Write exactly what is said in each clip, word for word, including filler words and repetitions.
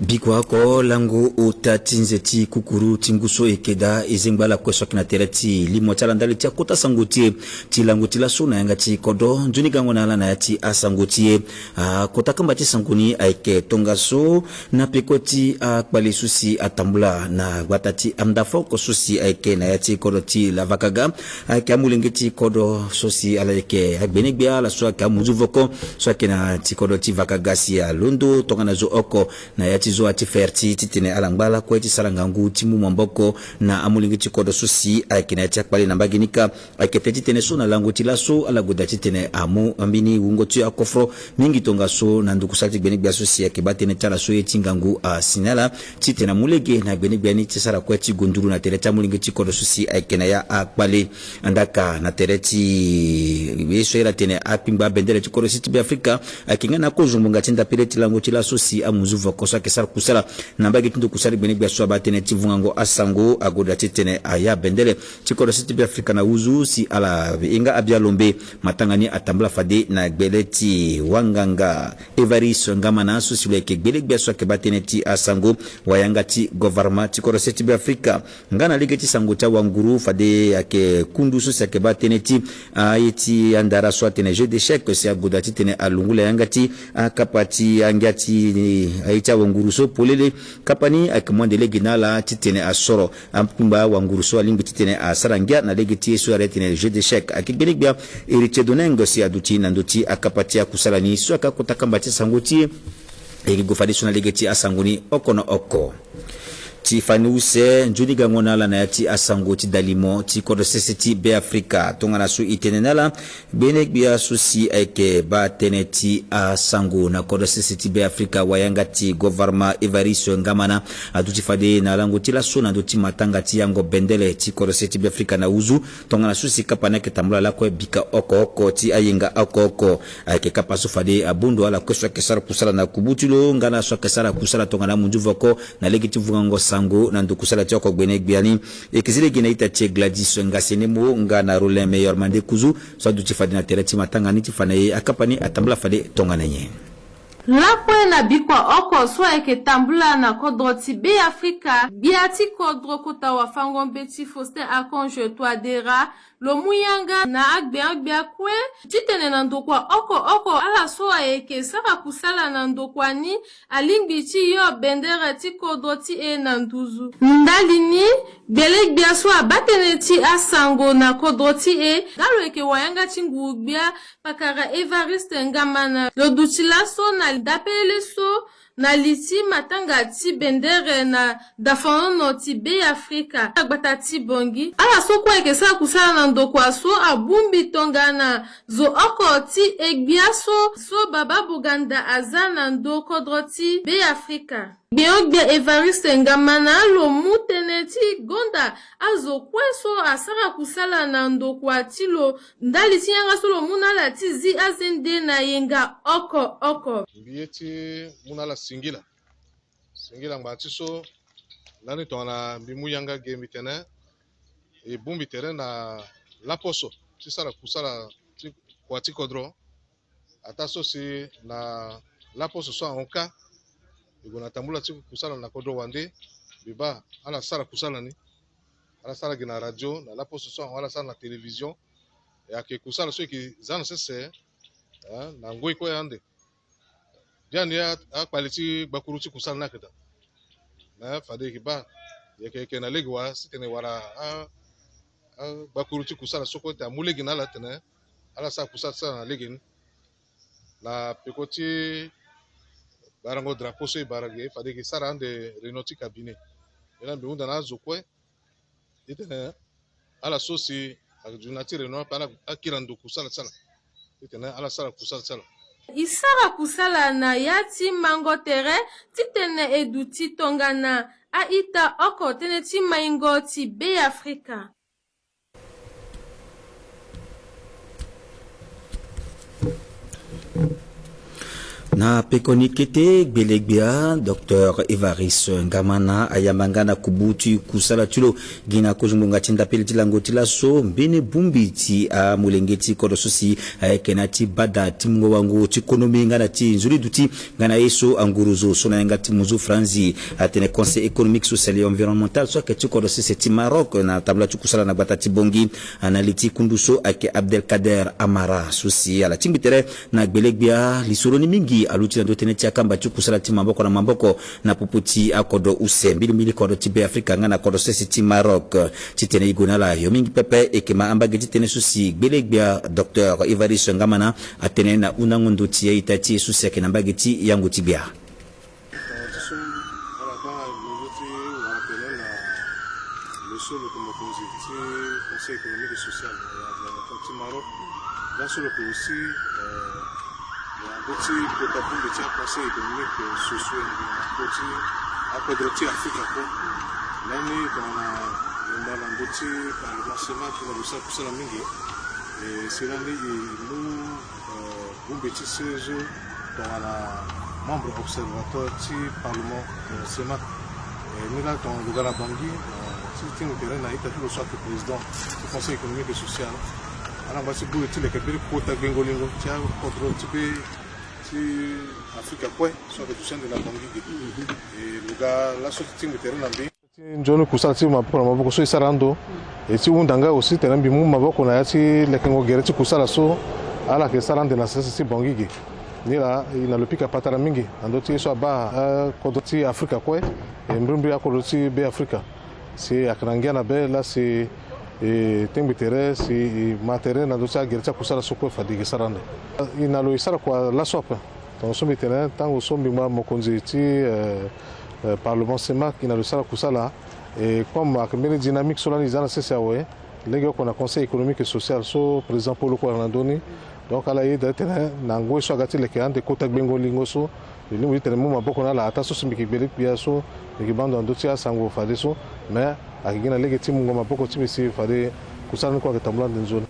Bikua oko lango ota ti nze ti kukuru ti ngu so e yeke daa e zengba ala kue so ayeke na tere ti limo ti ala ndali ti akota sango ti e ti lango ti laso na yanga ti kodro. Nzoni gango na ala na ya ti asango ti e. Akota kamba ti sango ni ayeke tongaso na peko ti akpale so si atambula na gbata ti Andafoko so si ayeke na ya ti kodro ti Lavakaga. Ayeke amolenge ti kodro so si ala yeke agbenegbia ala so ayeke amunzu voko so ayeke na ti kodro ti Vakaga si alondo tongana zo oko na ya ti zoa ti Ferti titene ala ngba lakue ti sara ngangu ti mu maboko na amolenge ti kodro so si ayeke na ya ti akpale na mbage ni kâ. Ayeke tene titene so na lango ti laso ala goda titene amu ambeni wungo ti akofro mingi tongaso na nduku sara ti gbenegbia so si ayeke baa tënë ti ala so ye ti ngangu asi na ala titene amu lege na gbenegbia ni ti sara kue ti gonduru na tere ti amolenge ti kodro so si ayeke na ya akpale. Ndaka na tere ti ye so ayeda tene akpingba abendele ti kodro si ti Beafrika ayeke nga na akozongbonga ti ndapele ti lango ti laso si amunzu voko so ayeke sara kusala na mbage ti nduku sara ti gbenegbia so abaa tënë ti vungango asango agoda titene aya abendele ti kodro si ti Beafrika na wuzu si ala ye nga abialombe. Matanga ni atambula fade na gbele ti wanganga Evariste Ngamana so si lo yeke gbelegbia so ayeke baa tënë ti asango wayanga ti govarma ti kodro se ti Beafrika. Nga na lege ti sango ti awanguru fade ayeke kundu so si ayeke baa tënë ti aye ti andara so atene jeu d'échec si agoda titene alungula yanga ti akapa ti angia ti aye ti awanguru so polele. Kapa ni ayeke mu ande lege na ala titene asoro akpingba wanguru so alingbi titene asara ngia na lege ti ye so ayeda titene jeu d'échec. Ayeke gbenegbia Héritier Doneng si aduti na ndö ti akapa ti akusala ni so ayeke akota kamba ti sango ti e. E yeke gue fadeso na lege ti asango ni oko na oko. Ti fani use nzoni gango na ala na ya ti asango ti dalimo ti kodro sese ti Beafrika tongana so e tene na ala. Gbenegbia so si ayeke baa tënë ti asango na kodro sese ti Beafrika wayanga ti govarma Evariste Ngamana aduti fade na lango ti laso na ndö ti matanga ti yango bendele ti kodro sese ti Beafrika na wuzu tongana so si kapa ni ayeke tambula lakue bika oko oko ti ayenga oko oko. Ayeke kapa so fade abondo ala kue so ayeke sara kusala na kubu ti lo nga na so ayeke sara kusala tongana amunzu voko na lege ti vungango sango na ndo kusala ti oko gbenegbia ni. E yeke zi lege na ita ti e Gladys Ngasenemo nga na Rollin Meilleur Mande Kuzu so aduti fade na tere ti matanga ni ti fa na e akapa ni atambula fade tongana nyen. Lakue na bikua oko so ayeke tambula na kodro ti Beafrika, gbia ti kodro kota wafango-mbeti Faustin Archange Touadéra lo mu yanga na agbeagbea kue titene na ndokua oko oko ala so ayeke sara kusala na ndokua ni alingbi ti yo bendere ti kodro ti e na nduzu. Ndali ni, gbelegbia so abaa tënë ti asango na kodro ti e nga lo yeke wayanga ti nguru-gbia pakara Evariste Ngamana lo duti laso na ndapele so na li ti matanga ti bendere na dafanono ti Beafrika na gbata ti Bangui. Ala so kue ayeke sara kusala na ndokua so abongbi tongana zo oko ti e gbia so, so Baba Boganda aza na ndo kodro ti Beafrika. Gbeogbia Evariste Ngamana lo mu tënë ti gonda azo kue so asara kusala na ndokua ti lo ndali ti yanga so lo mu na ala ti zi azende na yenga oko oko. Mbi ye ti mu na ala singila. Singila ngbanga ti so lani tongana mbi mu yanga ge mbi tene e bongbi tere na laposo ti sara kusala ti kua ti kodro. Ataa so si na laposo so ahon kâ e gue na tambula ti kusala na kodro wande. Mbi baa ala sara kusala ni. Ala sara gi na radio na laposo so ahon ala sara na télévision. E ayeke kusala so e yeke za na sese, eh, na ngoi kue ande. Biani a- akpale ti gbakuru ti kusala ni ayeke daa. Me fade e yeke baa e yeke, e yeke na lege wa si tene wara a- agbakuru ti kusala so kue tene amu lege na ala tene ala sara kusala ti sara na lege ni. Na peko ti barango drapeau so e bara ge fade e yeke sara ande réunion ti cabinet. Ye laa mbi hunda na azo kue titene ala so si ayeke dunia ti réunion ape ala akiri na ndo kusala ti ala. Titene ala sara kusala ti ala. E sara kusala na ya ti mango tere titene e duti tongana a-ita oko tënë ti maingo ti Beafrika. Na pekoni kete, gbelegbia docteur Evariste Ngamana ayamba nga na kubu ti kusala ti lo gi na kozo ngbonga ti ndapele ti lango ti laso mbeni bongbi ti amolenge ti kodro so si ayeke na ya ti bada ti mungo wango ti konomi nga na ti nzoni duti nga na ye so anguruzo so na yanga ti muzu franzi atene Conseil économique, social et environnemental so ayeke ti kodro sese ti Maroc na tambula ti kusala na gbata ti Bangui. Na li ti kundu so ayeke Abdelkader Amara so si ala tingbi tere na gbelegbia lisoro ni mingi aluti na ndo tënë ti akamba ti kusala ti maboko na maboko na popo ti akodro use mbilimbili kodro ti Beafrika nga na kodro sese ti Maroc. Titene e gue na ala yo mingi pepe e yeke ma ambage ti tënë so si gbelegbia docteur Evariste Ngamana atene na hundango ndo ti a-ita ti e so si ayeke na mbage ti yango ti gbia. Tongana ti so ala kpâ na londo ti wara tene na lo so lo yeke mokonzi ti Conseil économique et social na ya na ti Maroc. Laso lo yeke aussi na ndö ti kota bongbi ti aconseil économique socio na ndö ti akodro ti Afrika kue. Lani tongana lo ma na ndö ti parlement CEMAC tongana lo sara kusala mingi. E si lani e mu bongbi ti sezo tongana membre observateur ti parlement CEMAC. Ni laa tongana lo ga na Bangui ti tingbi tere na ita ti lo so ayeke président ti Conseil économique et social. Ala ngba ti bongbi ti leke mbeni kota gbengo lingo ti akodro ti be ti Afrika kue so ayeke duti ande na Bangui ge. E lo ga laso ti tingbi tere na mbi. Ti nzoni kusala ti maboko na maboko so e sara ando. E ti hunda nga aussi tene mbi mu maboko na ya ti lekengo gere ti kusala so ala yeke sara ande na sese ti Bangui ge. Ni laa e na lo pika patara mingi na ndö ti ye so abaa akodro ti Afrika kue, e mbrimbri akodro ti Beafrika. Si ayeke na ngia na be laa si e tengbi tere si e ma tere na ndö ti agere ti akusala so kue fade e yeke sara ande. E na lo e sara kua laso ape. Tongaso mbi tene tango so mbi ma mokonzi ti parlement CEMAC e na lo e sara kusala. E comme ayeke mbeni dynamique so lani e za na sese awe, legeoko na Conseil économique et social so président Polo kue ayeke na ndö ni. Donc ala yeda titene na ngoi so aga ti leke ande kota gbengo lingo so, mbi lingbi titene mbi mu maboko na ala ataa so si mbi yeke gbele gbia so mbi yeke baa ndo na ndö ti asango fadeso. Mais ayeke gi na lege ti mungo maboko ti mbi si fade kusala ni kue ayeke tambula ande nzoni.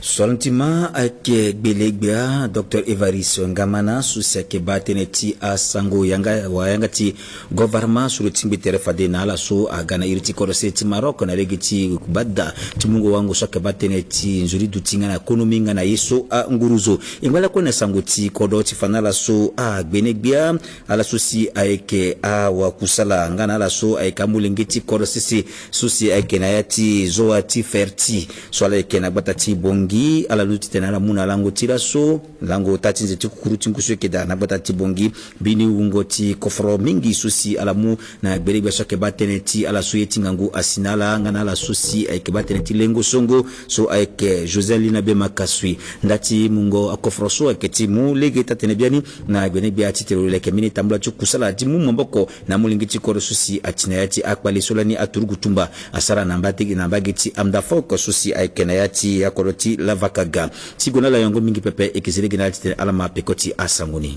Solon ti ma ayeke gbele gbia docteur Evariste Ngamana so si ayeke baa tënë ti asango yanga wala yanga ti gouvernement so lo tingbi tere fade na ala so aga na iri ti kodro sese ti Maroc na lege ti bada ti mungo wango so ayeke baa tënë ti nzoni duti nga na konomi nga na ye so anguruzo. E ngba lakue na sango ti kodro ti fa na ala so agbene gbia, ala so si ayeke awakusala nga na ala so ayeke amolenge ti kodro sese so si ayeke na ya ti zoa ti Ferti so ala yeke na gbata ti Bangui. Ala luti titene ala mu na lango ti laso lango ota ti nze ti kukuru ti ngu so e yeke daa na gbata ti Bangui. Mbeni wungo ti koforo mingi so si ala mu na gbele gbia so ayeke baa tënë ti ala so ye ti ngangu asi na ala nga na ala so si ayeke baa tënë ti lengo songo so ayeke José Lina Bema Kasui. Nda ti mungo akoforo so ayeke ti mu lege taa-tene biani na gbene gbia titene lo leke mbeni tambula ti kusala ti mu maboko na amolenge ti kodro so si ati na ya ti akpale so lani aturugu tumba asara na mbage ti Amdafok so si ayeke na ya ti akodro ti Lavakaga. Ti gue na ala yongo mingi pepe e yeke zi lege na ala titene ala ma peko ti asango ni.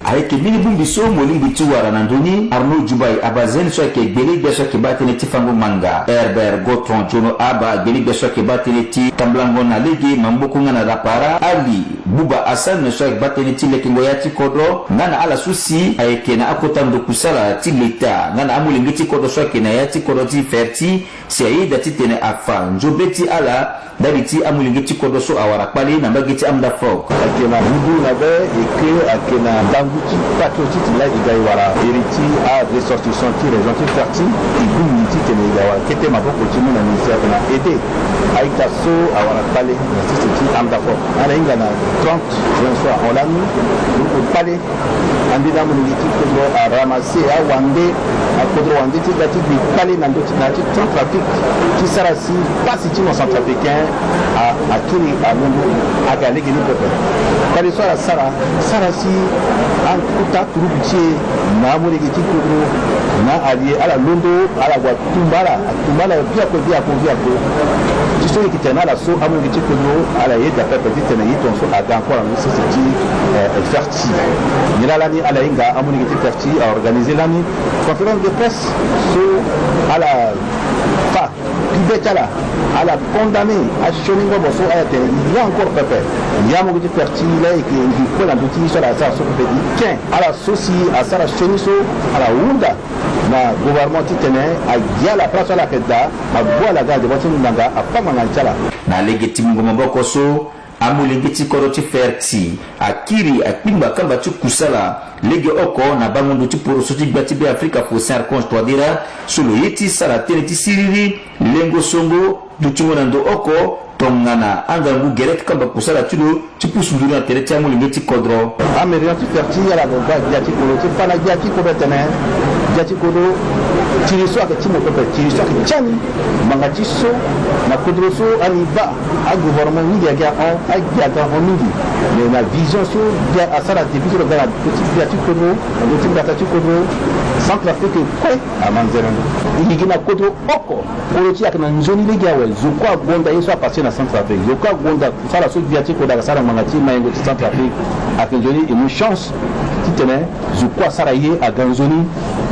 Ayeke mbeni bongbi so mo lingbi ti wara na ndö ni, Arnaud Djoubaye Abazen so ayeke gbele gbia so ayeke baa tënë ti fango ngbanga, Herbert Gontran Djono Aba gbele gbia so ayeke baa tënë ti tambulango na lege maboko nga na rapara, Ali Bouba Hassan so ayeke baa tënë ti lekengo ya ti kodro nga na ala so si ayeke na akota ndo kusala ti leta nga na amolenge ti kodro so ayeke na ya ti kodro ti Ferti. Si ayeda titene afa nzobe ti ala ndali ti amolenge ti kodro so awara kpale na mbage ti Amdafok. Ayeke na hudu na be eke ayeke na ngangu ti patriotique laa e ga e wara iri ti aressortissant ti région ti Ferti. E bongbi titene e ga wara kete maboko ti mu na ministère ayeke na aide a-ita so awara kpale na sese ti Amdafok. Ala hinga na trente juin so ahon lani, lo kpale. Ambeni amolenge ti kodro aramassé awande, akodro wande ti ga ti gbi kpale na ndö ti na ya ti Centrafrique ti sara si pasi ti mo centrafricain a, akiri alondo aga lege ni pepe. Kpale so ala sara, sara si akota turugu ti e na amolenge ti kodro na allié ala londo, ala gue atumba ala, atumba ala biaku biaku biaku. Ti so e yeke tene na ala so amolenge ti kodro ala yeda pepe titene ye tongaso aga encore na ndö ti sese ti, eh, Ferti. Nyen laa lani ala hinga amolenge ti Ferti aorganisé lani conférence de presse so ala fa Bibe ti ala, ala condamné asioni ngobo so ala tene i ya encore pepe. Ya mo gi ti Ferti la eke ngi kue na ndö ti ye so ala sara so pepe i tien. Ala so si asara sioni so ala hunda na gouvernement titene agia ala place so ala yeke daa, ague ala ga na devant ti ngbanga, afa ngbanga ti ala. Na lege ti mungo maboko so, amolenge ti kodro ti Ferti akiri akpingba kamba ti kusala lege oko na bango ndo ti poroso ti gbia ti Beafrika Faustin Archange Touadéra so lo ye ti sara tënë ti siriri, lengo songo, dutingo na ndo oko tongana angangu gere ti kamba kusala ti lo ti pusu nduru na tere ti amolenge ti kodro. Amérina ti Ferti ala lo baa gbia ti kodro ti fa na gbia ti kodro tene, gbia ti kodro tiri so ayeke ti mo pepe, tiri so ayeke ti ani. Ngbanga ti so na kodro so ani baa agouvernement mingi ayeke ahon, agbia ayeke ahon mingi. Mais na vision so gbia asara depuis so lo ga na ndö ti gbia ti kodro, na ndö ti mbata ti kodro, Centrafrique kue amanzelengo. E yeke gi na kodro oko, kodro ti e ayeke na nzoni lege awe. Zo kue agonda ye so apasse na Centrafrique, zo kue agonda kusala so gbia ti kodro ayeke sara na ngbanga ti maingo ti Centrafrique. Ayeke nzoni e mu chance titene zo kue asara ye aga nzoni.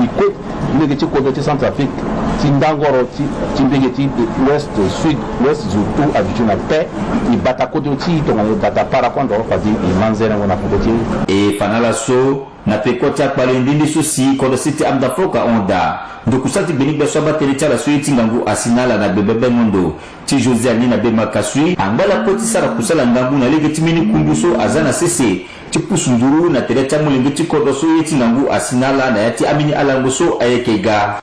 E kue lege ti kodro ti Centrafrique ti ndangoro ti, ti mbege ti ouest, sud, ouest, zo tout aduti na te. E bata kodro ti e tongana e bata para kue ando fade e manzelengo na peko ti e. E fa na ala so, na peko ti akpale nde nde so si kodro sese ti Amda Foka ahon daa, ndo kusala ti gbenegbia so abaa tënë ti ala so ye ti ngangu asi na ala na gbe bebengo ndo ti José Alina Bemakasui angba lakue ti sara kusala ngangu na lege ti mbeni kundu so aza na sese ti pusu nduru na tere ti amolenge ti kodro so ye ti ngangu asi na ala na ya ti ambeni alango so ayeke ga.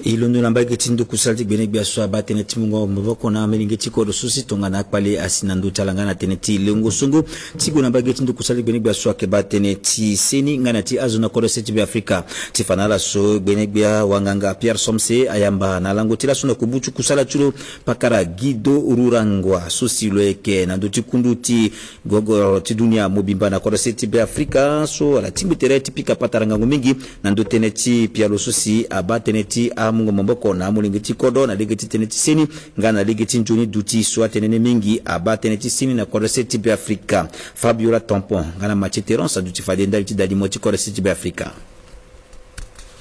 E londo na mbage ti ndo kusala ti gbenegbia so abaa tënë ti mungo maboko na amolenge ti kodro so si tongana akpale asi na ndö ti ala nga na tënë ti lengo songo. Ti gue na mbage ti ndo kusala ti gbenegbia so ayeke baa tënë ti seni nga na ti azo na kodro sese ti Beafrika. Ti fa na ala so gbenegbia wanganga Pierre Somse ayamba na lango ti laso na kobu ti kusala ti lo pakara Guido Rurangwa so si lo yeke na ndö ti kundu ti gogoro ti dunia mobimba na kodro sese ti Beafrika so ala tingbi tere ti pika patara ngangu mingi na ndö tënë ti pialo so si abaa tënë ti amungo maboko na amolenge ti kodro na lege ti tënë ti seni nga na lege ti nzoni duti so atene ni mingi abaa tënë ti seni na kodro sese ti Beafrika. Fabiola Tampon nga na Mathieu Terence aduti fade ndali ti dalimo ti kodro sese ti Beafrika.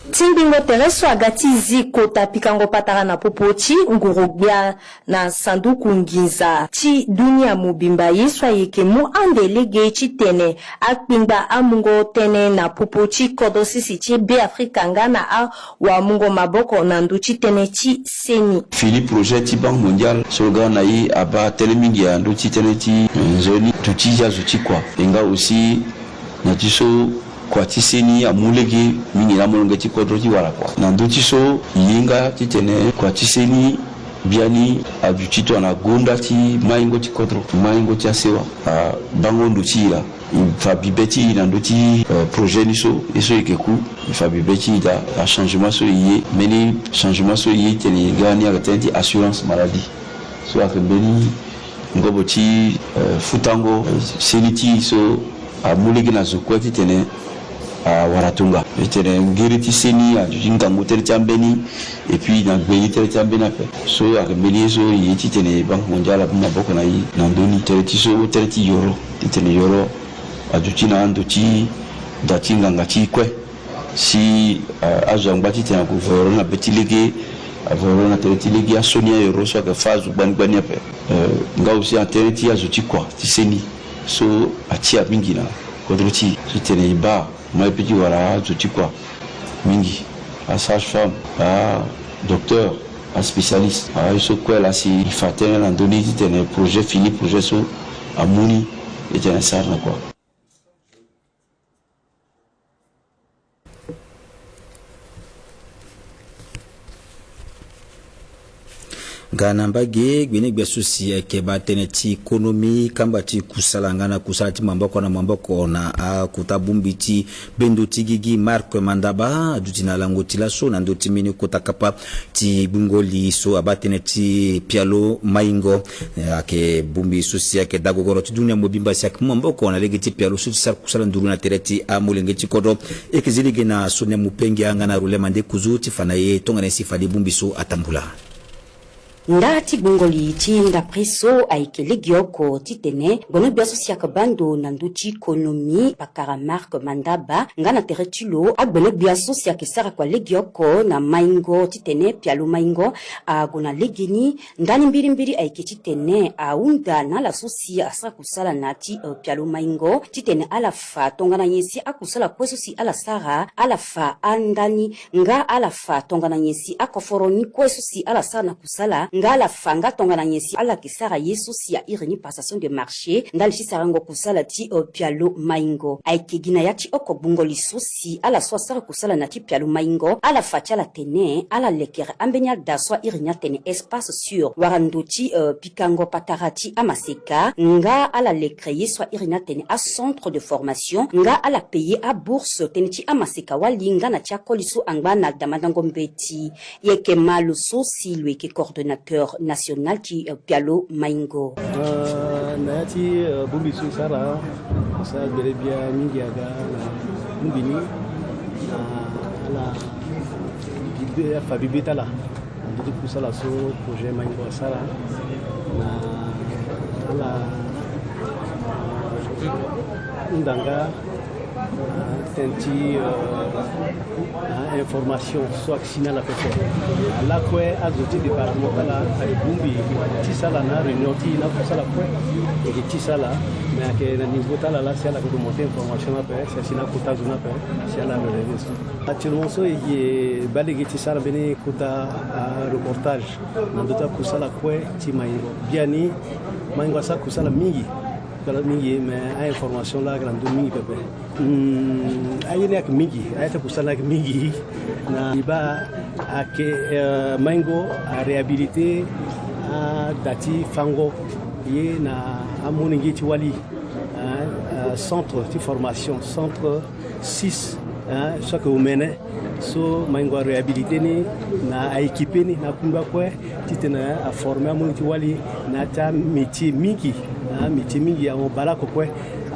Tingbingo tere so aga ti zi kota pikango patara na popo ti nguru-gbia na sanduku nginza ti dunia mobimba ye so ayeke mu ande lege titene akpingba amungo tënë na popo ti kodro sese ti Beafrika nga na awamungo maboko na ndö ti tënë ti seni. Fini projet ti Banque mondiale so lo ga na e abaa tënë mingi na ndö ti tënë ti nzoni duti ti azo ti kua. E nga aussi na ti so kua ti seni amu lege mingi na amolenge ti kodro ti wara kua. Na ndö ti so e ye nga titene kua ti seni biani aduti tongana gonda ti maingo ti kodro, maingo ti asewa. Abango ndo ti e laa. E fa bibe ti e na ndö ti, eh, projet ni so, ye so e yeke ku, e fa bibe ti e daa. Achangement so e ye, mbeni changement so e ye titene e ga ni ayeke tënë ti assurance maladie. So ayeke mbeni ngobo ti, eh, futango, eh, seni ti e so amu lege na zo kue titene awara tonga. E tene ngiri ti seni aduti ngangu tënë ti ambeni, et puis na gbe ni tënë ti ambeni ape. So ayeke mbeni ye so e ye titene Banque mondiale amu maboko na e na ndö ni. Tënë ti so tënë ti yoro, titene yoro aduti na ando ti da ti nganga ti e kue. Si, eh, azo angba titene ako voyoro na be ti lege, avoyoro na tere ti lege, asoni ayoro so ayeke fâ azo gbani gbani ape. Eh, nga aussi na tere ti azo ti kua ti seni so atia mingi na kodro ti e. So titene e baa mai pe ti wara azo ti kua mingi, asage-femme, adocteur, aspécialiste, aye so kue laa si e fa tënë na ndö ni titene projet fini, projet so amu ni, e tene sara na kua. Nga na mbage, gbenegbia so si ayeke baa tënë ti konomi, kamba ti kusala nga na kusala ti maboko na maboko na akota bongbi ti bendo ti gigi, Marc Mandaba, aduti na lango ti laso na ndö ti mbeni kota kapa ti gbungo li so abaa tënë ti pialo maingo. Eh, ayeke bongbi so si ayeke dagogoro ti dunia mobimba si ayeke mu maboko na lege ti pialo so ti sara kusala nduru na tere ti amolenge ti kodro. E yeke zi lege na Sonia Mupenge nga na Rulema Ndekuzu ti fa na e tongana nyen si fade bongbi so atambula. Nda ti gbungo li ti ndapre so ayeke legeoko titene gbenegbia so si ayeke baa ndo na ndö ti konomi pakara Marc Mandaba, nga na tere ti lo agbenegbia so si ayeke sara kua legeoko na Maingo titene pialo Maingo ague na legeni. Ndani mbirimbiri ayeke titene ahunda na ala so si asara kusala na ya ti, eh, pialo Maingo titene ala fa tongana nyen si akusala kue so si ala sara, ala fa andani nga ala fa tongana nyen si akoforo ni kue so si ala sara na kusala, nga ala fa nga tongana nyen si ala yeke sara ye so si a iri ni passation de marché ndali ti sarango kusala ti, eh, pialo Maingo. Ayeke gi na ya ti oko gbungo li so si ala so asara kusala na ya ti pialo Maingo, ala fa ti ala tene ala lekere ambeni ada so a iri ni atene espace sûr wala ndo ti, eh, pikango patara ti amaseka, nga ala lekere ye so a iri ni atene acentre de formation, nga ala paye abourse tënë ti amaseka wali nga na ti akoli so angba na damandango mbeti. Yeke ma lo so si lo yeke coordonnateur national ti, eh, pialo Maingo. Ah, na ya ti, eh, bongbi so e sara, e sara gbele bia mingi aga na bongbi ni, na ala bibe, afa bibe ti ala na ndö ti kusala so projet Maingo asara, na ala hunda nga, ah, tënë ti, euh, ah, information so ayeke si na ala pepe. Lakue azo ti département ti ala ayeke bongbi ti sara na réunion ti e na kusala kue. E yeke ti sara, mais ayeke na niveau ti ala laa si ala yeke remonter information ni ape, si asi na akota zo ni ape, si ala relever so. Actuellement so e yeke baa lege ti sara mbeni kota, ah, reportage na ndö ti akusala kue ti Maingo. Biani, Maingo asara kusala mingi. Kusala mingi, mais a-information laa ayeke na ndö mingi pepe. Hmm, aye ni ayeke mingi, aye ti akusala ni ayeke mingi. Na e baa ayeke, eh, Maingo aréhabilité ada ti fango ye na amolenge ti wali, eh, eh, centre ti formation, centre six, hein, so ayeke omene, so Maingo aréhabilité ni, na a-équipe ni na akungba kue, titene aforme amolenge ti wali na ya ti amétier mingi, hein, métier mingi ahon bale oko kue,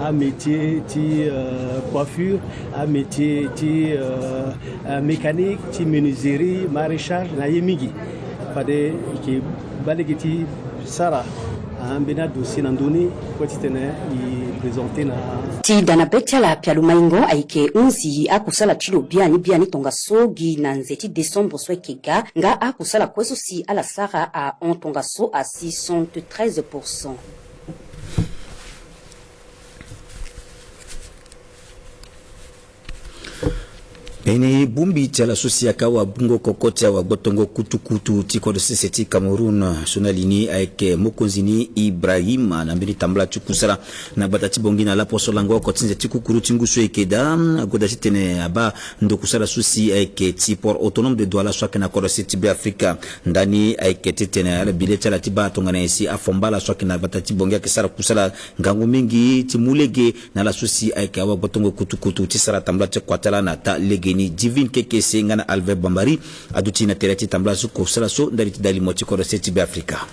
amétier ti, euh, coiffure, amétier ti, euh, euh, mécanique, ti menuiserie, maraîchage, na ye mingi. Fade e yeke baa lege ti sara, ah, mbeni adossier na ndö ni kue titene e présenter na. Ti da na be ti ala, pialo Maingo ayeke hunzi akusala ti lo biani biani tongaso gi na nze ti décembre so ayeke ga, nga akusala kue so si ala sara ahon tongaso asi soixante-treize pour cent. Mbeni bongbi ti ala so si ayeke awabungo koko ti awagbotongo kutukutu ti kodro sese ti Cameroun, so na li ni ayeke mokonzi ni Ibrahima, na mbeni tambula ti kusala na gbata ti Bangui na lapo so lango oko ti nze ti kukuru ti ngu so e yeke daa, agoda titene abaa ndo kusala so si ayeke ti Port Autonome de Douala so ayeke na kodro sese ti Be Afrika. Ndani ayeke titene ala bi le ti ala ti baa tongana nyen si afo mbala so ayeke na gbata ti Bangui ayeke sara kusala ngangu mingi ti mu lege na ala so si ayeke awagbotongo kutukutu ti sara tambula ti kua ti ala na taa legeni. Divine Kekese nga na Alvert Bambari aduti na tere ti tambula so kusala so ndali ti dalimo ti kodro sese ti Be Afrika.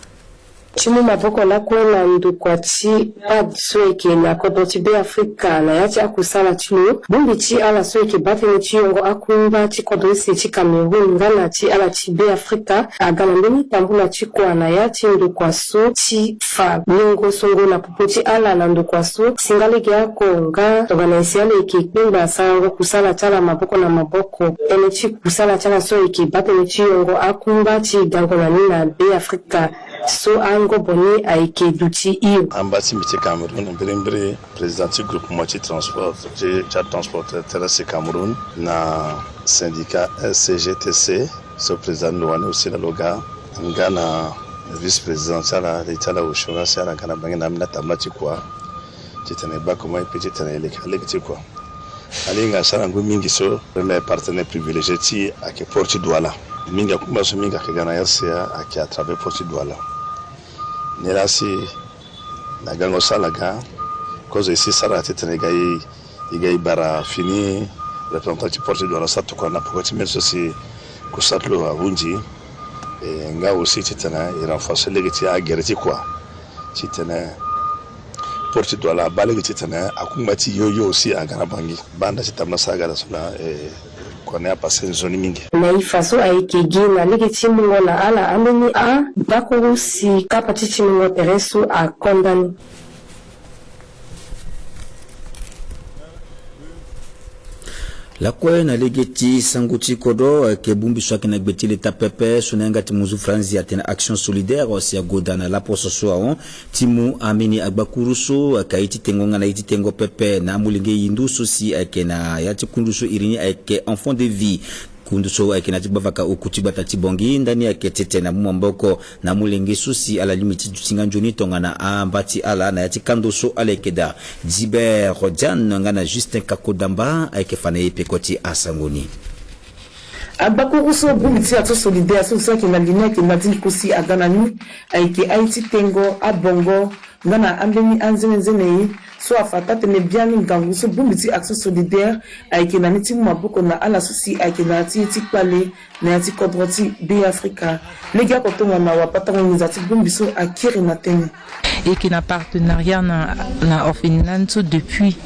Ti mu maboko lakue na ndokua ti PAD so eke na kodro ti Be Afrika na ya ti akusala ti lo. Bongbi ti ala so eke baa tënë ti yongo akungba ti kodro sese ti Cameroun nga na ti ala ti Be Afrika aga na mbeni tambula ti kua na ya ti ndokua so ti fa niongo songo na popo ti ala na ndokua so. Singa lege oko nga tongana nyen si ala yeke kpengba sarango kusala ti ala maboko na maboko. Tënë ti kusala ti ala so ayeke baa tënë ti yongo akungba ti gango na ni na Be Afrika so angobo ni ayeke duti hio. Amba ti mbi ti Cameroun mbirimbiri, président ti groupement ti transport ti, ti atransporteur terrestre Cameroun na syndicat S C G T C. So président ni lo wani aussi na lo ga, nga na vice-président ti ala, le ti ala osio nga si ala ga na Bangui na ambeni atambula ti kua titene e baa comment e peut titene e leke alege ti kua. Ala hinga asara ngu mingi so, premier partenaire privilégié ti e ayeke port ti Douala. Mingi akungba so mingi ayeke ga na R C A ayeke à travers port ti Douala. Nilaa si na gango so ala ga, kozo e si sara titene e ga e, e ga e bara fini représentant ti port ti Douala so atokua na poko ti mbeni so si kusala ti lo ahunzi. E nga aussi titene e renforcer lege ti agere ti kua titene port ti Douala abaa lege titene akungba ti e yo yo aussi aga na Bangui. Banda ti tambula so aga daa so laa, e, Kua na ya pase nzoni mingi. Na e fa so ayeke gi na lege ti mungo na ala ambeni agbakuru si kapa ti ti mungo tere so akonda ni. Lakue na lege ti sango ti kodro ayeke bongbi so ayeke na gbe ti leta pepe so na yanga ti muzu franzi atene Action Solidaire si agoda na laposo so ahon ti mu ambeni agbakuru so ayeke aye ti tengo nga na aye ti tengo pepe na amolenge hindu so si ayeke na ya ti kundu so iri ni ayeke Enfant de Vie. Kundu so ayeke na ya ti gbavaka oku ti gbata ti Bangui ndani ayeke tete na mu maboko na amolenge so si ala lingbi ti duti nga nzoni tongana amba ti ala na ya ti kando so ala yeke daa. Dibert Diane nga na Justin Kakodamba ayeke fa na e peko ti asango ni. Agbakuru so bongbi ti Action Solidaire so so ayeke na li ni ayeke na ti nduku si aga na ni ayeke aye ti tengo abongo nga na ambeni anzenenzene ye so afa taa-tënë biani ngangu so bongbi ti Action Solidaire ayeke na ni ti mu maboko na ala so si ayeke na ya ti ye ti kpale na ya ti kodro ti Be Afrika. Lege oko tongana wapatango nginza ti bongbi so akiri na tënë. E yeke na partenariat na, na orphelinat ni so depuis.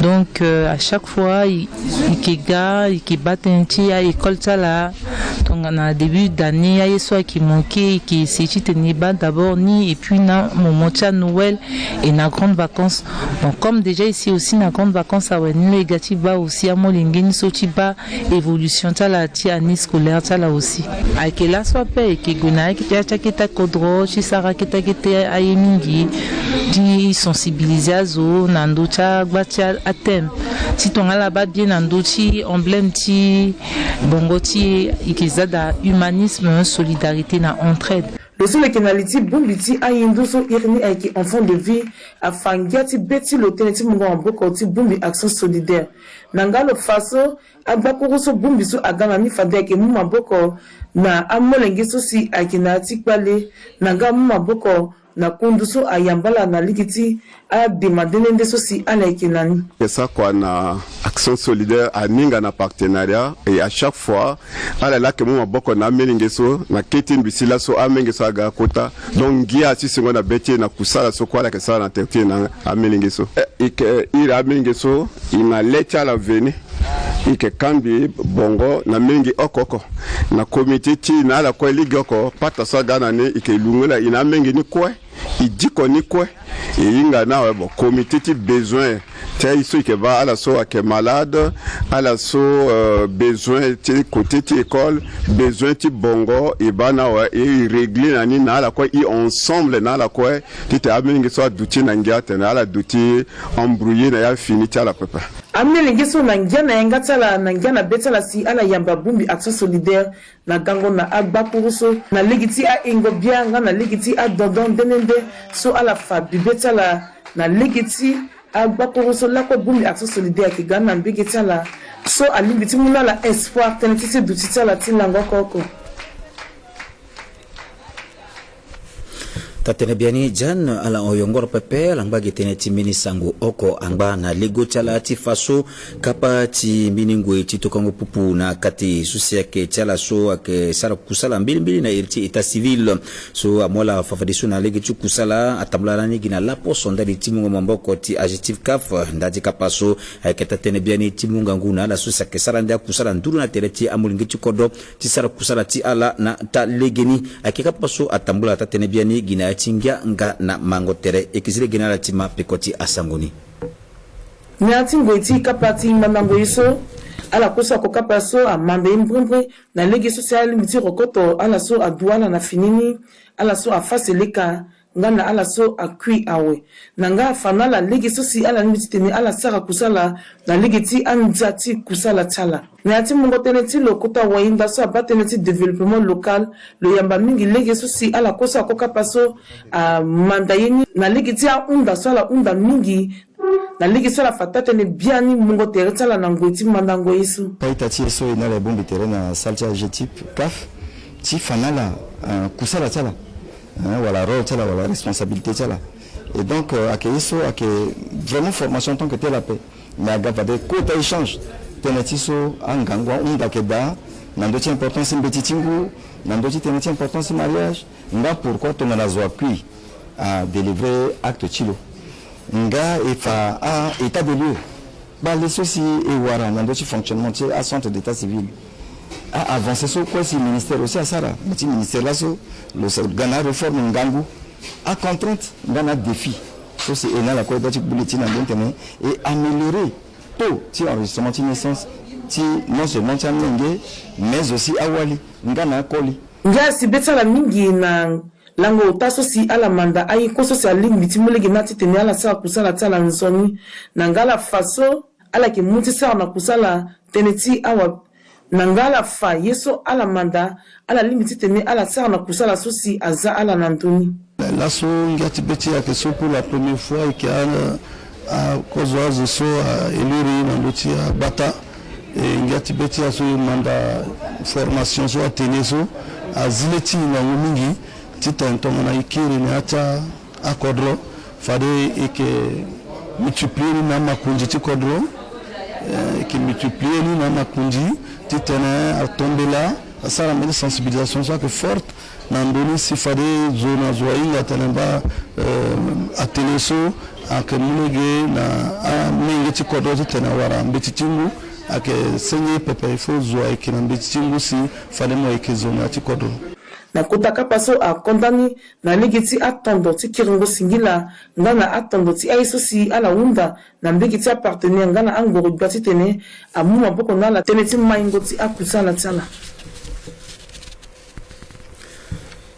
Donc, euh, à chaque fois, e, e yeke ga, e yeke baa tënë ti a-école ti ala. Tongana début d'année, aye so ayeke manqué, e yeke essayer titene e baa d'abord ni, et puis na moment ti a-Noël et na grandes vacances. Bon, comme déjà e si aussi na grandes vacances awe, ni lo e ga ti baa aussi amolenge ni so ti baa évolution ti ala ti année scolaire ti ala aussi. Ayeke laso ape ayeke gue na ya ti akete akodro ti sara akete akete aye mingi ti sensibiliser azo na ndö ti agba ti athème ti tongana ala baa bien na ndö ti emblème ti bongo ti e yeke za daa humanisme, solidarité na entraide. Lo so lo yeke na li ti bongbi ti ahindu so iri ni ayeke Enfant de Vie afa ngia ti be ti lo tënë ti mungo maboko ti bongbi Action Solidaire. Na nga lo fa so agbakuru so bongbi so aga na ni fade ayeke mu maboko na amolenge so si ayeke na ya ti kpale na nga amu maboko na kundu so ayamba ala na lege ti adema nde nde nde so si ala yeke na ni. Ayeke sara kua na Action Solidaire aninga na partenariat et à chaque fois ala laa ayeke mu maboko na amelenge so na kete mbi si laso amenge so aga akota. Donc ngia asi singo na be ti e na kusala so kue ala yeke sara na tere ti e na amelenge so. E yeke iri amelenge so e na le ti ala veni. E yeke kangbi bongo na mingi oko oko na komite ti e na ala kue lege oko pata so aga na ni. E yeke lungo laa e na amenge ni kue, e diko ni kue. E hinga ni awe, bon, komite ti besoin ti aye so e yeke baa ala so ayeke malade, ala so besoin ti kote ti école, besoin ti bongo, e baa ni awe, e régler na ni na ala kue, e ensemble na ala kue, titene amelenge so aduti na ngia atene ala duti embrouillé na ya fini ti ala pepe. Amelenge so na ngia na yanga ti ala na ngia na be ti ala si ala yamba bongbi Action Solidaire na gango na agbakuru so na lege ti ahingo bia nga na lege ti adondon nde nde nde so ala fa bibe ti ala na lege ti agbakuru so lakue bongbi Action Solidaire ayeke ga ni na mbege ti ala so alingbi ti mu na ala espoir tënë ti se duti ti ala ti lango oko oko. Taa-tënë biani Jeanne ala hon yongoro pepe ala ngba gi tënë ti mbeni sango oko angba na lego ti ala ti fa so kapa ti mbeni ngoi ti tokango pupu na kati so si ayeke ti ala so ayeke sara kusala mbilimbili na iri ti état civil so amu ala fafadeso na lege ti kusala atambula lani gi na laposo ndali ti mungo maboko ti AGETIP CAF. Nda ti kapa so ayeke taa-tënë biani ti mu ngangu na ala so si ayeke sara nde akusala nduru na tere ti amolenge ti kodro ti sara kusala ti ala na taa legeni. Ayeke kapa so atambula taa-tënë biani gi na ya ti ngia nga na mango tere. E yeke zi legeni ala ti ma peko ti asango ni. Na ya ti ngoi ti kapa ti mandango ye so ala kue so ako kapa so amanda ye mbrimbri na lege so si alingbi ti rokoto ala so adu ala na fini ni, ala so afa seleka, nga na ala so akui awe. Na nga afa na ala lege so si ala lingbi titene ala sara kusala na lege ti andia ti kusala ti ala. Na ya ti mungo tënë ti lo kota wahinda so abaa tënë ti développement local, lo yamba mingi lege so si ala kue so ako kapa so amanda ye ni na lege ti ahunda so ala hunda mingi na lege so ala fa taa-tënë biani mungo tere ti ala na ngoi ti mandango ye so. Ka-ita ti e so e na ala e bongbi tere na salle ti AGETIP CAF ti fa na ala kusala ti ala. Hein, wala rôle ti ala wala responsabilité ti ala. Et donc euh, ayeke ye so ayeke vraiment formation tant que tel ape. Mais aga fade kota échange tënë ti so angangu ahunda ayeke daa na ndö ti importance ti mbeti ti ngu, na ndö ti tënë ti importance ti mariage, nga pourquoi tongana zo akui adélivrer acte ti lo, nga e fa a-état de lieu. Kpale so si e wara na ndö ti fonctionnement ti acentre d'état civil, a-avancé so kue si ministère aussi asara. Mo ti ministère laso lo sa ga na aréforme ngangu, acontrainte nga na adéfi so si e na ala kue. Baa ti bulletin na ndö ti tene e améliorer taux ti enregistrement ti naissance ti non seulement ti amolenge mais aussi awali nga na akoli. Ngia si be ti ala mingi na lango ota so si ala manda aye kue so si alingbi ti mu lege na titene ala sara kusala ti ala nzoni na nga ala fa so ala yeke mu ti sara na kusala tënë ti awa na nga ala fa ye so ala manda ala lingbi titene ala sara na kusala so si aza ala na ndö ni. Laso ngia ti be ti e ayeke so pour la première fois e yeke a, a, kozo azo so a élire e na ndö ti agbata. E ngia ti be ti e aso e manda formation so atene so azi le ti e ngangu mingi titene tongana e kiri na ya ti akodro fade e yeke multiplier ni na amakonzi ti kodro. Eh, e yeke multiplier ni na amakonzi titene atombela asara mbeni sensibilisation so ayeke forte na ndö ni si fade zo na zo ahinga atene baa, eh, atene so ayeke mu lege na amolenge ti kodro titene awara mbeti ti ngu. Ayeke senge pepe il faut zo ayeke na mbeti ti ngu si fade mo yeke zo na ya ti kodro. Na kota kapa so akonda ni na lege ti atondo ti kiringo singila nga na atondo ti aye so si ala hunda na mbege ti apartenaire nga na angoro gbia titene amu maboko na ala tënë ti maingo ti akusala ti ala.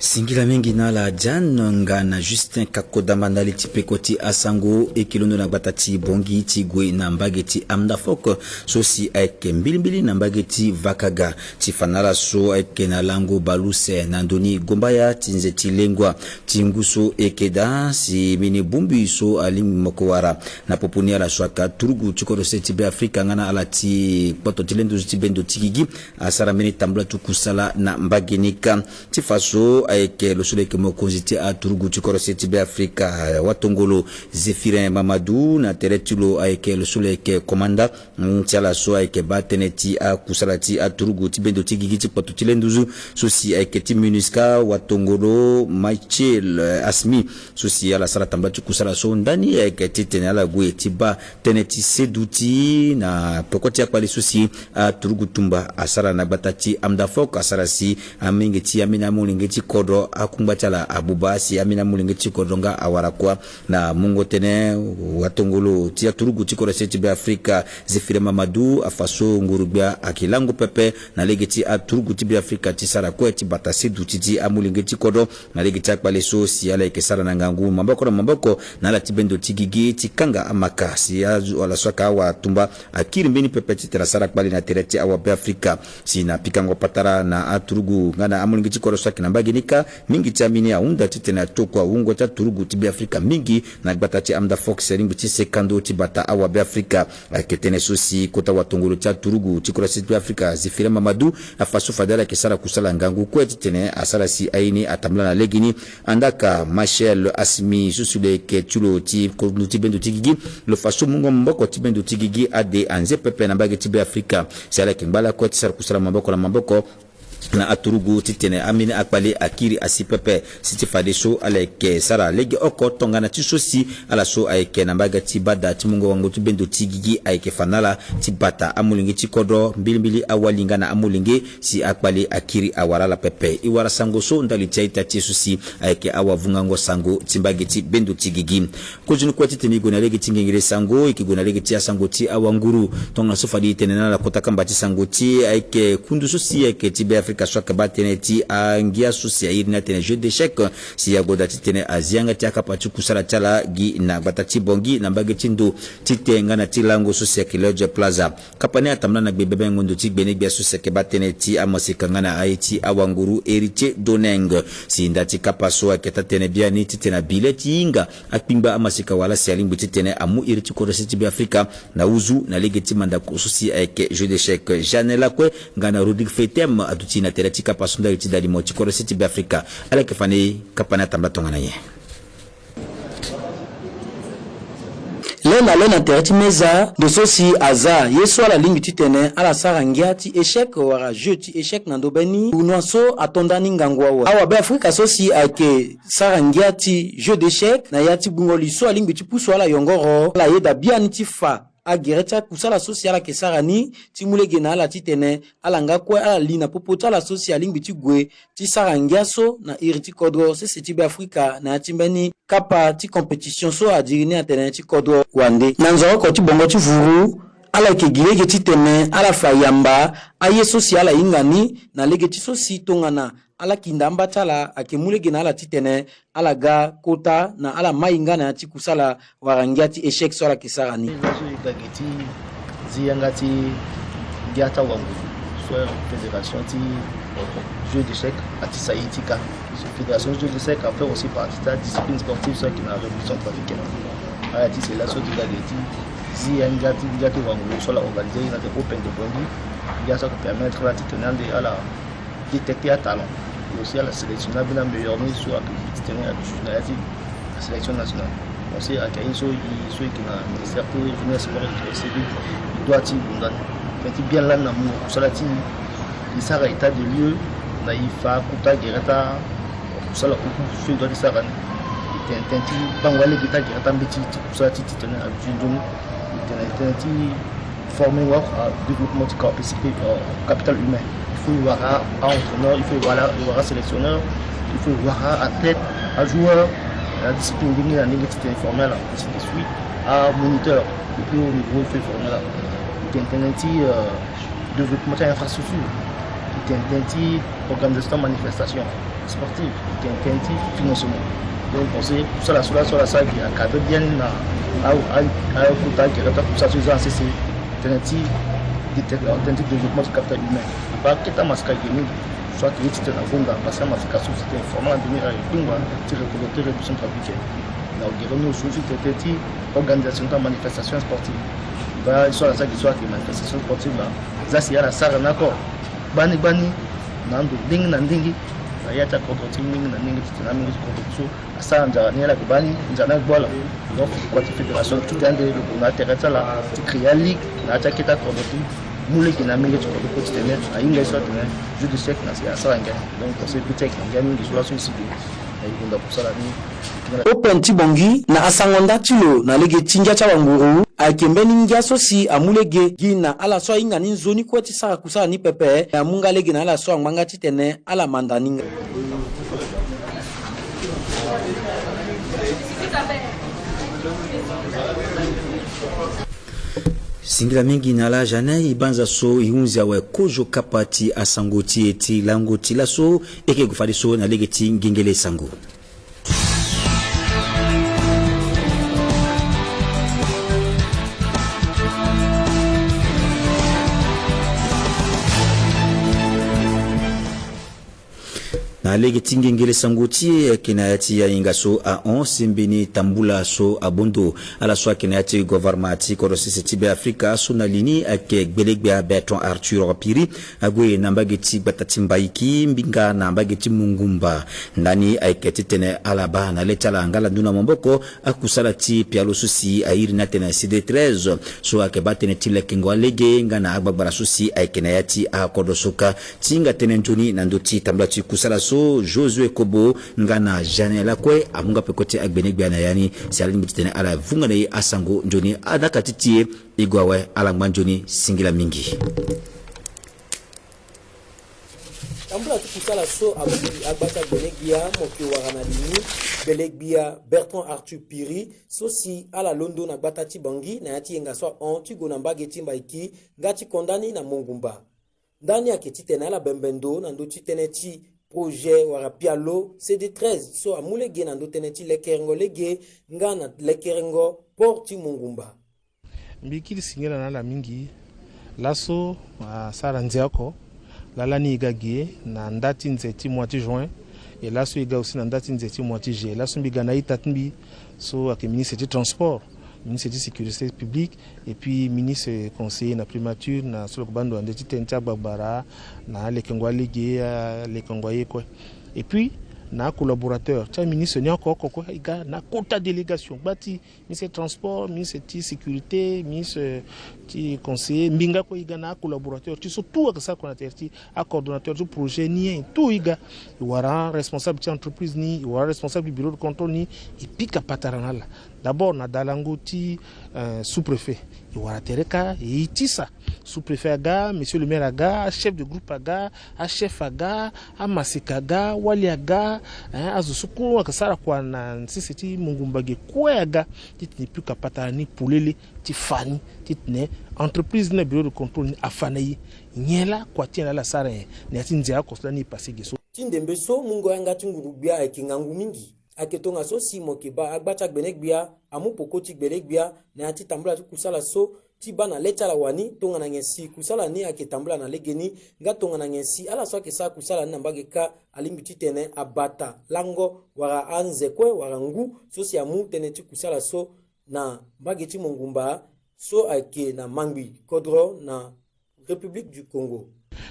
Singila mingi na ala Diane nga na Justin Kakodamba ndali ti peko ti asango. E yeke londo na gbata ti Bangui ti gue na mbage ti Amdafok so si ayeke mbilimbili na mbage ti Vakaga. Ti fa na ala so ayeke na lango baleuse na ndö ni gombaya ti nze ti lengua ti ngu so e yeke daa si mbeni bongbi so alingbi mo yeke wara na popo ni ala so ayeke aturugu ti kodro se ti Be Afrika nga na ala ti kpoto ti le nduzu ti bendo ti gigi asara mbeni tambula ti kusala na mbage ni kâ. Ti fa so ayeke lo so lo yeke mokonzi ti aturugu ti kodro se ti Be Afrika, watongolo Zéphirin Mamadou, na tere ti lo ayeke lo so lo yeke komanda, mm, ti ala so ayeke baa tënë ti akusala ti aturugu ti bendo ti gigi ti kpoto ti le nduzu so si ayeke ti MINUSCA, watongolo Michael, eh, Asmi, so si ala sara tambula ti kusala so ndani ayeke titene ala gue ti baa tënë ti seduti na peko ti akpale so si aturugu tumba asara na gbata ti Amdafok asara si amolenge ti ambeni amolenge ti kodro akungba ti ala abuba si ambeni amolenge ti kodro nga awara kua. Na mungo tënë, watongolo ti aturugu ti kodro se ti Be Afrika, Zéphirin Mamadou, afa so nguru-gbia ayeke lango pepe na lege ti aturugu ti Be Afrika ti sara kue ti bata seduti ti amolenge ti kodro na lege ti akpale so si ala yeke sara na ngangu maboko na maboko na ala ti bendo ti gigi ti kanga amaka si azo ala so ayeke awatumba akiri mbeni pepe titene asara kpale na tere ti awabeafrika. Si na pikango patara na aturugu nga na amolenge ti kodro so ayeke na mbage ni kâ, mingi ti ambeni ahunda titene atokua wungo ti aturugu ti Beafrika mingi na gbata ti Amdafok si alingbi ti seka ndo ti bata awabeafrika. Ayeke tënë so si kota watongolo ti aturugu ti kodro se ti Beafrika, Zéphirin Mamadou, afa so fade ala yeke sara kusala ngangu kue titene asara si aye ni atambula na legeni. Andaa ka Michael Asmi so si lo yeke ti lo ti kodro ti bendo ti gigi, lo fa so mungo maboko ti bendo ti gigi ade anze pepe na mbage ti Beafrika. Si ala yeke ngba lakue ti sara kusala maboko na maboko na aturugu titene ambeni akpale akiri asi pepe. Si ti fadeso ala yeke sara lege oko tongana ti so si ala so ayeke na mbage ti bada ti mungo wango ti bendo ti gigi ayeke fa na ala ti bata amolenge ti kodro mbilimbili awali nga na amolenge si akpale akiri awara ala pepe. E wara sango so ndali ti a-ita ti e so si ayeke awavungango sango ti mbage ti bendo ti gigi. Kozoni kue titene e gue na lege ti ngengele sango, e yeke gue na lege ti asango ti awanguru. Tongana so fade e tene na ala kota kamba ti sango ti e, ayeke kundu so si ayeke ti Beafrika so ayeke baa tënë ti angia so si a iri ni atene jeu d'échec. Si agoda titene azi yanga ti akapa ti kusala ti ala gi na gbata ti Bangui na mbage ti ndo ti te nga na ti lango so si ayeke Lodge Plaza. Kapa ni atambula na gbe bebengo ndo ti gbenegbia so si ayeke baa tënë ti amaseka nga na aye ti awanguru Héritier Doneng. Si nda ti kapa so ayeke taa-tënë biani titene abi le ti hinga akpingba amaseka wala si alingbi titene amu iri ti kodro se ti Beafrika na uzu na lege ti mandako so si ayeke jeu d'échec. Jeanne Lakue nga na Rodrigue Fetem aduti na tere ti kapa so ndali ti dalimo ti kodro se ti Beafrika. Ala yeke fa na e, kapa ni atambula tongana nyen? Lê na lê na tere ti meza, ndo so si aza ye so ala lingbi titene ala sara ngia ti échec wala jeu ti échec na ndo be ni, tournoi so ato ndani ngangu awe. Awabeafrika so si ayeke sara ngia ti jeu d'échec na ya ti gbungo li so alingbi ti pusu ala yongoro, ala yeda biani ti fa agere ti akusala so si ala yeke sara ni, ti mu lege na ala titene ala nga kue ala li na popo ti ala so si alingbi ti gue ti sara ngia so na iri ti kodro sese ti Beafrika na ya ti mbeni kapa ti compétition so adiri ni atene ti kodro wande. Na nzoroko ti bongo ti vuru, ala yeke gi lege titene ala fa yamba aye so si ala hinga ni na lege ti so si tongana ala kinda amba ti ala ayeke mu lege na ala titene ala ga kota na ala mai nga na ya ti kusala wala ngia ti échec so ala yeke sara ni. Ngia so e ga ge ti zi yanga ti ngia ti awanguru so fédération ti jeu d'échec atisa e ti ga. Fédération jeu d'échec afait aussi partie ti adiscipline sportive so ayeke na République centrafricaine. Ala ti sela so e ga ge ti zi yanga ti ngia ti awanguru so ala organisé na te Open de Bondy. Ngia so ayeke permettre ala titene ande ala détecter atalent. Et aussi ala sélectionner ambeni ameilleur ni so ayeke titene aduti na ya ti sélection nationale. Bon, si ayeke aye so e so e yeke na ministère ti jeunesse, sport et société civile, e doit ti hunda ni. Tënë ti bien lani na mungo kusala ti e, e sara état de lieu na e fa kota gere ti akusala kuku so e doit ti sara ni. E tene tënë ti bango alege ti agere ti ambeti ti kusala ti titene aduti nzoni. E tene tënë ti former wala développement ti capaci- euh, capital humain. Il faut e wara a-entraîneur, il faut e wara, e wara sélectionneur, il faut e wara athlète, ajoueur, adiscipline ndenge na ndenge titene e former ala, ainsi de suite, amoniteur, et puis au niveau il faut e former ala. E tene tënë ti, euh, développement ti infrastructure. E tene tënë ti organisation manifestation sportive, e tene tënë ti financement. Donc on sait kusala so la so la sara gi akadre bien ni na akota gere ti akusala so e za na sese. Tënë ti développement ti capital humain. Baa kete amasika ge mingi so ayeke ye titene agonda parce que amasika so si tene former na ndenge ala kpingba ti représenter République centrafricaine. Na gere ni aussi tënë ti organisation ti amanifestation sportive. Baa so ala sara gi so ayeke manifestation sportive la, za si ala sara ni oko gbani gbani na ando ndenge na ndenge na ya ti akodro ti ndenge na ndenge titene amolenge ti kodro ti so asara nzara ni ala yeke baa ni nzara ni agbu ala. Donc kua ti fédération ti tene ande lo gue na atere ti ala ti créer aligue na ya ti akete akodro ti mu lege na amolenge ti kodro kue titene ahinga ye so atene jeu d'échec na si asara ngia. Donc c'est peut-être ngia mingi so laso e si ge na e gonda kusala ni. Open ti Bangui na asango nda ti lo na lege ti ngia ti awanguru ayeke mbeni ngia so si amu lege gi na ala so ahinga ni nzoni kue ti sara kusala ni pepe. Amu nga lege na ala so angba nga titene ala manda ni nga. Singila mingi na ala Jeanne, e banza so e hunzi awe kozo kapa ti asango ti e ti lango ti laso. E yeke gue fadeso na lege ti ngengele sango. Na lege ti ngengele sango ti e ayeke na ya ti ahinga so ahon si mbeni tambula so abondo ala so ayeke na ya ti gouvernement ti kodro sese ti Beafrika so na li ni ayeke gbelegbia Bertrand Arthur Piri. Ague na mbage ti gbata ti Mbaiki mbi nga na mbage ti Mungumba. Ndani ayeke titene ala baa na le ti ala nga ala ndu na maboko akusala ti pialo so si airi ni atene C D treize so ayeke baa tënë ti lekengo alege nga na agbagbara so si ayeke na ya ti akodro so kâ. Ti hinga tënë nzoni na ndö ti tambula ti kusala so, Josué Kobo nga na Jeanne lakue amu nga peko ti agbenegbia na ya ni si ala lingbi titene ala vunga na e asango nzoni. Adaka ti ti e e gue awe, ala ngba nzoni, singila mingi. Tambula ti kusala so amu gi agba ti agbenegbia mo yeke wara na li ni, gbelegbia Bertrand Arthur Piri so si ala londo na gbata ti Bangui na ya ti yenga so ahon ti gue na mbage ti Mbaiki nga ti konda ni na Mongumba. Ndani ayeke titene ala bembe ndo na ndö ti tënë ti projet wala pialo C D treize so amu lege na ndö tënë ti lekerengo lege nga na lekerengo port ti Mongumba. Mbi kiri singila na ala mingi. Laso asara nze oko. Lala ni e ga ge na nda ti nze ti mois ti juin. E laso e ga aussi na nda ti nze ti mois ti juillet. Laso mbi ga na a-ita ti mbi so ayeke ministre ti transport, ministre ti sécurité publique, et puis ministre conseiller na primature na so lo yeke baa ndo na ndö ti tënë ti agbagbara na alekengo alege, alekengo aye kue. Et puis na acollaborateur ti aministre ni oko oko kue, e ga na akota délégation, gba ti ministre ti transport, ministre ti sécurité, ministre ti conseiller, mbi nga kue e ga na acollaborateur ti so tout ayeke sara kue na tere ti acoordonnateur ti projet ni, tout e ga. E wara aresponsable ti entreprise ni, e wara aresponsable ti bureau de contrôle ni, e pika patara na ala. D'abord na dalango ti, euh, sous-préfet, e wara tere kâ, e tisa. Sous-préfet aga, monsieur le maire aga, achef de groupe aga, achef aga, amaseka aga, wali aga, hein, azo so kue ayeke sara kua na sese ti mongumba ge kue aga, titene e pika patara ni polele, ti fa ni titene entreprise ni na bureau de contrôle ni afa na e. Nyen laa kua ti nyen laa ala sara nyen na ya ti nze oko so lani e pase ge so? Ti ndembe so mungo yanga ti nguru-gbia ayeke ngangu mingi. Ayeke tongaso si mo yeke baa agba ti agbene-gbia amu peko ti gbele-gbia na ya ti tambula ti kusala so ti baa na le ti ala wani. Tongana nyen si kusala ni ayeke tambula na legeni, nga tongana nyen si ala so ayeke sara kusala ni na mbage kâ alingbi titene abata lango wala anze kue wala ngu so si amu tënë ti kusala so na mbage ti mongumba so ayeke na mangbi kodro na République du Congo.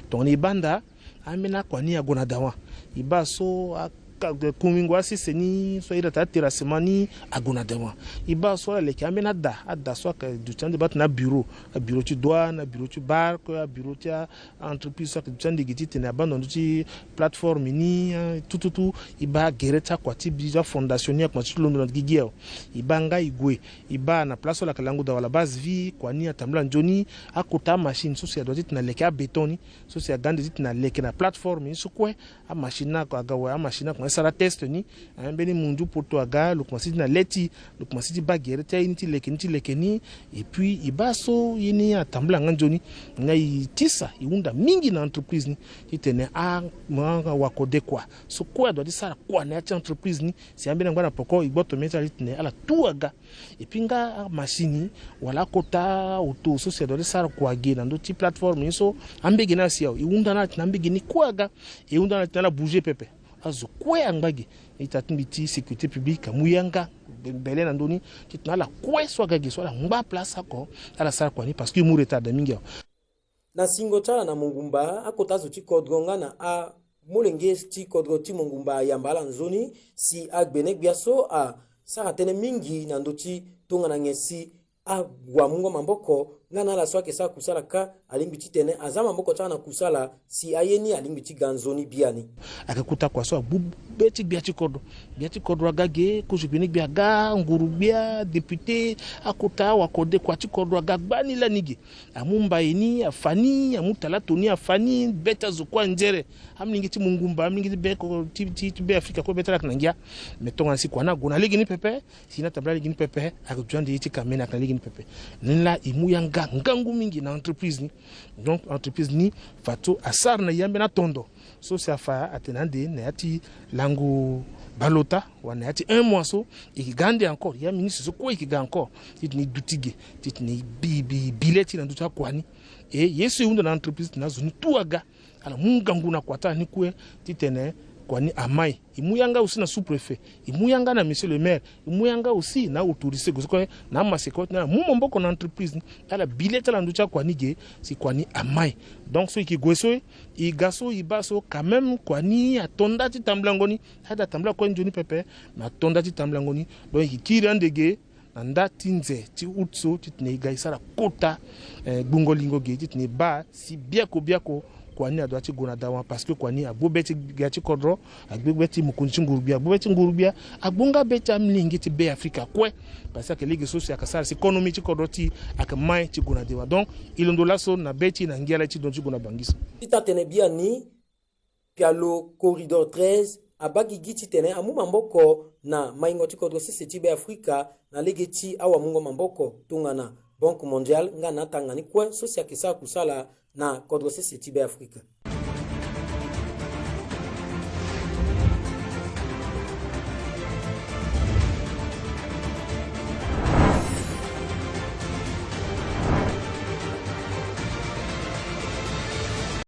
Tongana e baa nda, ambeni akua ni ague na dawa. E baa so aka-, kungbingo asese ni so a iri atene aterrassement ni ague na dawa. E baa so ala leke ambeni ada, ada so ayeke duti ande baa tena abureau, abureau ti douane, abureau ti barque, abureau ti a-entreprise so ayeke duti ande ge titene abaa na ndö ti plateforme ni, eh, tout, tout, tout. E baa gere ti akua ti bi ti afondation ni akuma ti londo na gigi awe. E baa nga e gue, e baa na place so ala yeke lango dawa, la base vie, kua ni atambula nzoni. Akota amachine so si adoit titene aleke abéton ni, so si aga ande titene aleke na plateforme ni so kue. Amachine ni ako aga awe, amachine ni akomanse ti sara test ni. Eh, mbeni mundu poto aga, lo komanse ti na le ti, lo komanse ti baa gere ti aye ni ti leke ni, ti leke ni. Et puis e baa so ye ni atambula nga nzoni. Nga e tisa, e hunda mingi na entreprise ni titene a, a, awakode kua so kue adoit ti sara kua na ya ti entreprise ni. Si ambeni angba na peko, e gboto mê ti ala titene ala tout aga. Et puis nga amachine wala akota auto so si adoit ti sara kua ge na ndö ti plateforme ni so, ambege ni asi awe. E hunda na ala titene ambege ni kue aga. E hunda na ala titene ala bouger pepe. Azo kue angba ge. Ita ti mbi ti sécurité publique amu yanga mbele na ndö ni titene ala kue so aga ge so ala ngba place oko, ala sara kua ni parce que e mu retard mingi awe. Na singo ti ala na mongumba, akota zo ti kodro nga na amolenge ti kodro ti mongumba ayamba ala nzoni si agbene-gbia so asara tënë mingi na ndö ti tongana nyen si awamungo maboko nga na ala so ayeke sara kusala kâ alingbi titene aza maboko ti ala na kusala si aye ni alingbi ti ga nzoni biani. Ayeke kota kua so agbu be ti gbia ti kodro. Gbia ti kodro aga ge, kozo gbene-gbia aga, nguru-gbia, député, akota awakode kua ti kodro aga gbani lani ge. Amu mbai ni afa ni, amu talato ni afa ni, be ti azo kue anzere. Amolenge ti mongumba, amolenge ti be ko, ti, ti, ti Be Afrika kue be ti ala ayeke na ngia. Mais tongana si kua ni ague na legeni pepe, si ni atambula legeni pepe, ayeke duti ande ye ti kamene ayeke na legeni pepe. Ni laa e mu yanga ngangu mingi na entreprise ni. Donc entreprise ni fadeso asara na e ambeni atondo so si afa atene ande na ya ti lango balota wala na ya ti un mois so, e yeke ga ande encore, ya ministre so kue e yeke ga encore titene e duti ge, titene e bi, bi, bi le ti e na ndö ti akua ni. E ye so e hunda na entreprise titene azo ni tout aga, ala mu ngangu na kua ti ala ni kue titene kua ni amai. E mu yanga aussi na sous-préfet, e mu yanga na monsieur le maire, e mu yanga aussi na autorité ge so kue, na amaseka kue titene ala mu maboko na entreprise ni, ala bi le ti ala na ndö ti akua ni ge, si kua ni amai. Donc so e yeke gue so, e ga so e baa so quand même kua ni ato nda ti tambulango ni. Aye daa atambula kue nzoni pepe, mais ato nda ti tambulango ni. Donc e yeke kiri ande ge na nda ti nze ti août so titene e ga e sara kota, eh, gbungo lingo ge titene e baa si biaku biaku kua ni adoit ti gue na dawa, parce que kua ni agbu be ti gbia ti kodro, agbu be ti mokonzi ti nguru-gbia, agbu be ti nguru-gbia, agbu nga be ti amolenge ti Be Afrika kue. Parce que ayeke lege so si ayeke sara si économie ti kodro ti e ayeke mai ti gue na dewa. Donc e londo laso na be ti e na ngia laa ti don ti gue na bangi so. Ti taa tene biani, pialo Corridor treize abaa gigi titene amu maboko na maingo ti kodro sese ti Be Afrika na lege ti awamungo maboko tongana Banque Mondiale nga na atanga ni kue so si ayeke sara kusala na kodro sese ti Be Afrika.